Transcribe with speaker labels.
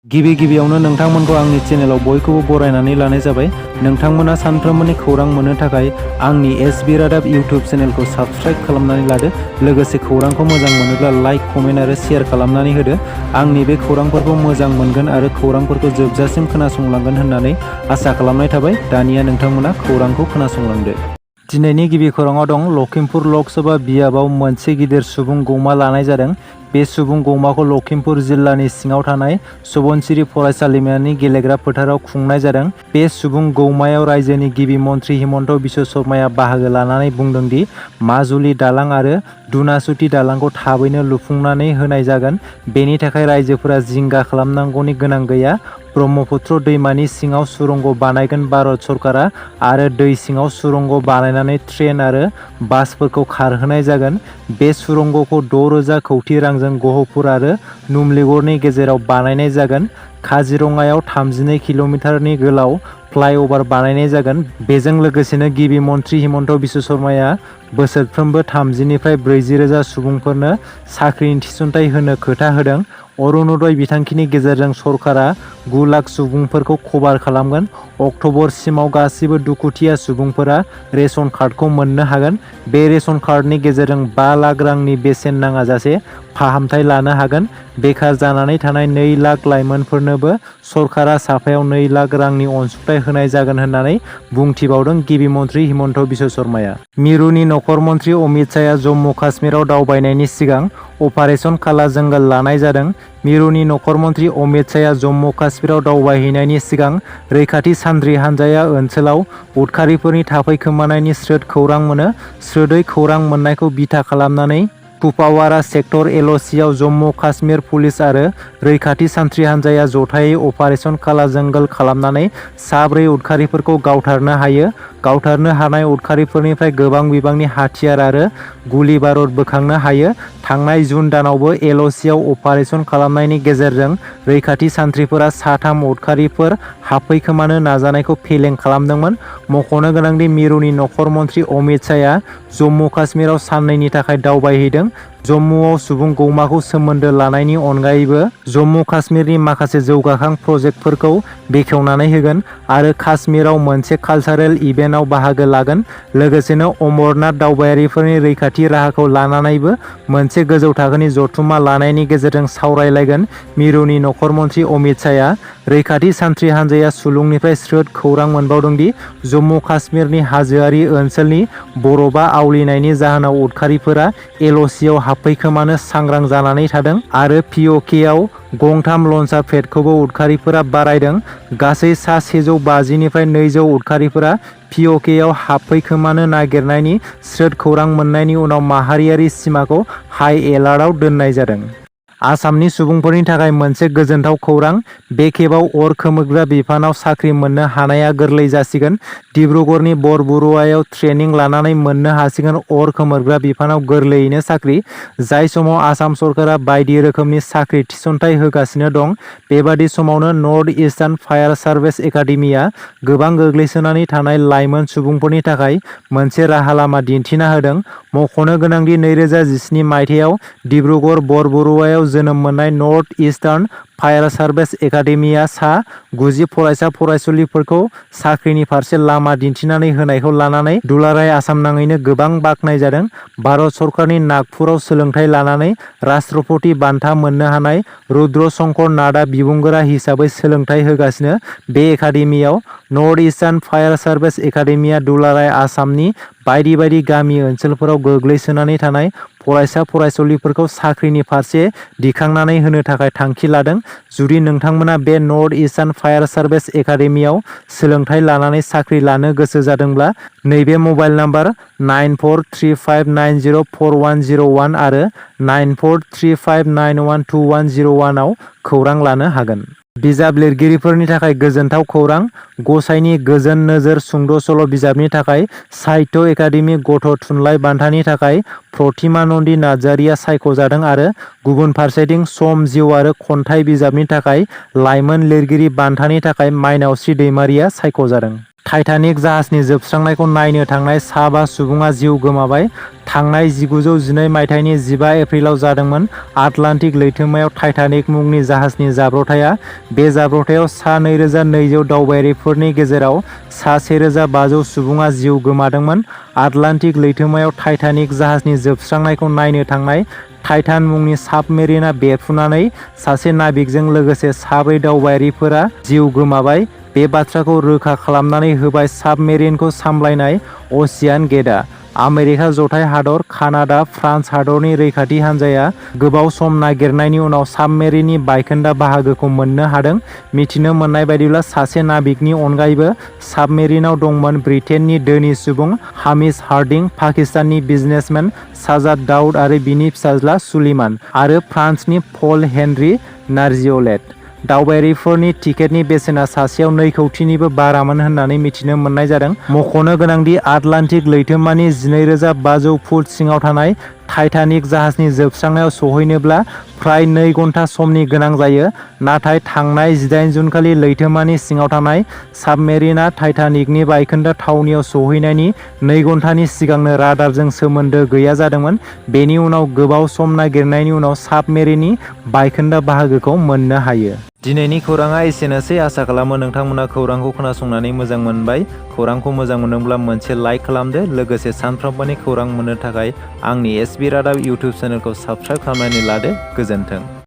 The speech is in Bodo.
Speaker 1: गिबियावनो नोंथांमोनखौ आंनि चेनेलाव बयखौबो बरायनानै लानाय जाबाय। नोंथांमोना सानफ्रोमबोनि खौरां मोननो थाखाय आंनि एसबि रादाब इउटिउब चेनेलखौ साबस्क्राइब खालामनानै लादो। लोगोसे खौरांखौ मोजां मोनोब्ला लाइक, कमेन्ट आरो शेयार खालामनानै होदो। आंनि बे खौरांफोरखौ मोजां मोनगोन आरो खौरांफोरखौ जोबजासिम खोनासंलांगोन होननानै आसा खालामनाय थाबाय। दानिया नोंथांमोना खौरांखौ खोनासंलांदो। दिनैनि गिबि खौराङाव दं लखिमपुर लक सभा बियाबाव मोनसे गिदिर सुबुं गौमा लानाय जादों। बे सुबुं गौमाखौ लखिमपुर जिल्लानि सिङाव थानाय सुबनसिरि फरायसालिमानि गेलेग्रा फोथाराव खुंनाय जादों। बे सुबुं गौमायाव रायजोनि गिबि मन्थ्रि हिमन्त बिश्व शर्माया बाहागो लानानै बुंदों दि माजुलि दालां आरो दुनासुति दालांखौ थाबैनो लुफुंनानै होनाय जागोन। बेनि थाखाय रायजोफोरा जिंगा खालामनांगौनि गोनां गैया। ब्रह्मपुत्र दैमानि सिङाव सुरंग बानायगोन भारत सरकारा आरो दै सिङाव सुरंग बानायनानै ट्रेन आरो बासफोरखौ खारहोनाय जागोन। बे सुरंगखौ 6,000 कौटि रांजों गहपुर आरो नुमलीगड़नि गेजेराव बानायनाय जागोन। काजिरङायाव 32 किल'मिटारनि गोलाव फ्लाइअभार बानायनाय जागोन। बेजों लोगोसेनो गिबि मन्थ्रि हिमन्त बिश्व शर्माया बोसोरफ्रोमबो 30निफ्राय 40,000 सुबुंफोरनो साख्रिनि थिसनथाइ होनो खोथा होदों। अरुणोदय बिथांखिनि गेजेरजों सरकारा 9 लाख सुबुंफोरखौ कभार खालामगोन। अक्ट'बरसिमाव गासिबो दुखुथिया सुबुंफोरा रेशन कार्डखौ मोननो हागोन। बे रेशन कार्डनि गेजेरजों 5 लाख रांनि बेसेन नाङाजासे फाहामथाय लानो हागोन। बेकार जानानै थानाय 2 लाख लाइमोनफोरनोबो सरकारा साफायाव 2 लाख रांनि अनसुंथाइ होनाय जागोन होननानै बुंथिबावदों गिबि मन्थ्रि हिमन्त बिश्व शर्माया। मिरुनि नखर मन्थ्रि अमित शाहआ जम्मु काश्मीराव दावबायनायनि सिगां अपारेशन काला जंगल लानाय जादों। मिरुनि नखर मन्थ्रि अमित शाहआ जम्मु काश्मीराव दावबायहैनायनि सिगां रैखाथि सान्थ्रि हान्जाया ओनसोलाव उदखारिफोरनि थाफैखोमानायनि स्रोद खौरां मोनो। स्रोदै खौरां मोननायखौ बिथा खालामनानै कुपवारा सेक्टर LOCआव जम्मु काश्मीर पुलिस आरो रैखाथि सान्थ्रि हान्जाया जथायै अपारेशन काला जंगल खालामनानै 4 उदखारिफोरखौ गावथारनो हायो। गावथारनो हानाय उदखारिफोरनिफ्राय गोबां बिबांनि हाथियार आरो गुलि बारुद बोखांनो हायो। थांनाय जुन दानावबो LOCआव अपारेशन खालामनायनि गेजेरजों रैखाथि सान्थ्रिफोरा 3 उदखारिफोर हाबफैखोमानो नाजानायखौ फेलें खालामदोंमोन। मख'नो गोनांदि मिरुनि नखर मन्थ्रि अमित शाहआ जम्मु काश्मीराव साननैनि थाखाय दावबायहैदों। जम्मुआव सुबुं गौमाखौ सोमोन्दो लानायनि अनगायैबो जम्मु काश्मीरनि माखासे जौगाखां प्रजेक्टफोरखौ बेखेवनानै होगोन आरो काश्मीराव मोनसे कालचारेल इभेन्टआव बाहागो लागोन। लोगोसेनो अमरनाथ दावबायारिफोरनि रैखाथि राहाखौ लानानैबो मोनसे गोजौ थाखोनि जथुम्मा लानायनि गेजेरजों सावरायलायगोन। मिरुनि नखर मन्थ्रि अमित शाहआ रैखाथि सान्थ्रि हान्जाया सुलुंनिफ्राय स्रोद खौरां मोनबावदोंदि जम्मु काश्मीरनि हाजोआरि ओनसोलनि बरफा आवलिनायनि जाहोनाव उदखारिफोरा LOCआव हाबफैखोमानो सांग्रां जानानै थादों आरो POKआव गं3 लन्चार पेडखौबो उदखारिफोरा बारायदों। गासै सा 150निफ्राय 200 उदखारिफोरा POKआव हाबफैखोमानो नागिरनायनि स्रोद खौरां मोननायनि उनाव माहारियारि सिमाखौ हाइ एलार्टआव दोननाय जादों। आसामनि सुबुंफोरनि थाखाय मोनसे गोजोनथाव खौरां। बे खेबाव अर खोमोरग्रा बिफानाव साख्रि मोननो हानाया गोरलै जासिगोन। डिब्रुगड़नि बरबरुआयाव ट्रेनिं लानानै मोननो हासिगोन अर खोमोरग्रा बिफानाव गोरलैयैनो साख्रि। जाय समाव आसाम सरकारा बायदि रोखोमनि साख्रि थिसनथाइ होगासिनो दं, बेबादि समावनो north Eastern fire service academia गोबां गोग्लैसोनानै थानाय लाइमोन सुबुंफोरनि थाखाय मोनसे राहा लामा दिन्थिना होदों। मख'नो गोनांदि 2017 मायथाइयाव डिब्रुगड़ बरबरुआयाव जोनोम मोननाय north Eastern fire service academia सा 90 फरायसा फरायसुलिफोरखौ साख्रिनि फारसे लामा दिन्थिनानै होनायखौ लानानै दुलाराय आसाम नाङैनो गोबां बाख्नायजादों। भारत सरकारनि नागपुराव सोलोंथाइ लानानै राष्ट्रपति बान्था मोननो हानाय रुद्र शंकर नाथआ बिबुंगोरा हिसाबै सोलोंथाइ होगासिनो। बे एकाडेमियाव नर्थ इस्टार्न फायार सार्भिस एकाडेमिया दुलाराय आसामनि बायदि गामि ओनसोलफोराव गोग्लैसोनानै थानाय फरायसा फरायसुलिफोरखौ साख्रिनि फारसे दिखांनानै होनो थाखाय थांखि लादों। जुदि नोंथांमोना बे नर्थ इस्टार्न फायार सार्भिस एकाडेमियाव सोलोंथाइ लानानै साख्रि लानो गोसो जादोंब्ला नैबे मबाइल नाम्बार 9435904101 आरो 9435912101 आव खौरां लानो हागोन। बिजाब लिरगिरिफोरनि थाखाय गोजोनथाव खौरां। गसाइनि गोजोन नोजोर सुंद' सल' बिजाबनि थाखाय साहित्य एकाडेमि गथ' थुनलाइ बान्थानि थाखाय प्रतिमा नन्दि नार्जारिया सायख'जादों आरो गुबुन फारसेथिं सम, जिउ आरो खन्थाइ बिजाबनि थाखाय लाइमोन लिरगिरि बान्थानि थाखाय माइनावस्रि दैमारिया सायख'जादों। टाइटानिक जाहाजनि जोबस्रांनायखौ नायनो थांनाय सा 5 सुबुङा जिउ गोमाबाय। थांनाय 1912 मायथाइनि 15 एप्रिलाव जादोंमोन आटलान्टिक लैथोमायाव टाइटानिक मुंनि जाहाजनि जाब्रबथाया। बे जाब्रबथायाव सा 2200 दावबायारिफोरनि गेजेराव सा 1500 सुबुङा जिउ गोमादोंमोन। आटलान्टिक लैथोमायाव टाइटानिक जाहाजनि जोबस्रांनायखौ नायनो थांनाय टाइटान मुंनि साबमेरिनआ बेरफ्रुनानै सासे नाबिकजों लोगोसे 4 दावबायारिफोरा जिउ गोमाबाय। बे बाथ्राखौ रोखा खालामनानै होबाय साबमेरिनखौ सामलायनाय असियान गेटआ। आमेरिका जथाय हादर, कानाडा, फ्रान्स हादरनि रैखाथि हान्जाया गोबाव सम नागिरनायनि उनाव साबमेरिननि बायखोन्दा बाहागोखौ मोननो हादों। मिथिनो मोननाय बायदिब्ला सासे नाबिकनि अनगायैबो साबमेरिनाव दंमोन ब्रिटेननि धोनि सुबुं हामिश हार्डिं, पाकिस्ताननि बिजनेसमेन साजाद दाउद आरो बिनि फिसाज्ला सुलेमान, आरो फ्रान्सनि पल हेनरी नार्जियलेट। दावबायारिफोरनि टिकेटनि बेसेना सासेयाव 2 कौटिनिबो बारामोन होननानै मिथिनो मोननाय जादों। मख'नो गोनांदि आटलान्टिक लैथोमानि 12500 फुट सिङाव थानाय टाइटानिक जाहाजनि जोबस्रांनायाव सौहैनोब्ला फ्राय 2 घन्टा समनि गोनां जायो। नाथाय थांनाय 18 जुनखालि लैथोमानि सिङाव थानाय साबमेरिनआ टाइटानिकनि बायखोन्दा थावनियाव सौहैनायनि 2 घन्टानि सिगांनो रादाबजों सोमोन्दो गैया जादोंमोन। बेनि उनाव गोबाव सम नागिरनायनि उनाव साबमेरिननि बायखोन्दा बाहागोखौ मोननो हायो। दिनैनि खौराङा एसेनोसै। आसा खालामो नोंथांमोना खौरांखौ खोनासंनानै मोजां मोनबाय। खौरांखौ मोजां मोनदोंब्ला मोनसे लाइक खालामदो। लोगोसे सानफ्रोमबोनि खौरां मोननो थाखाय आंनि SB रादाब इउटुब चेनेलखौ साबस्क्राइब खालामनानै लादो। गोजोन्थों।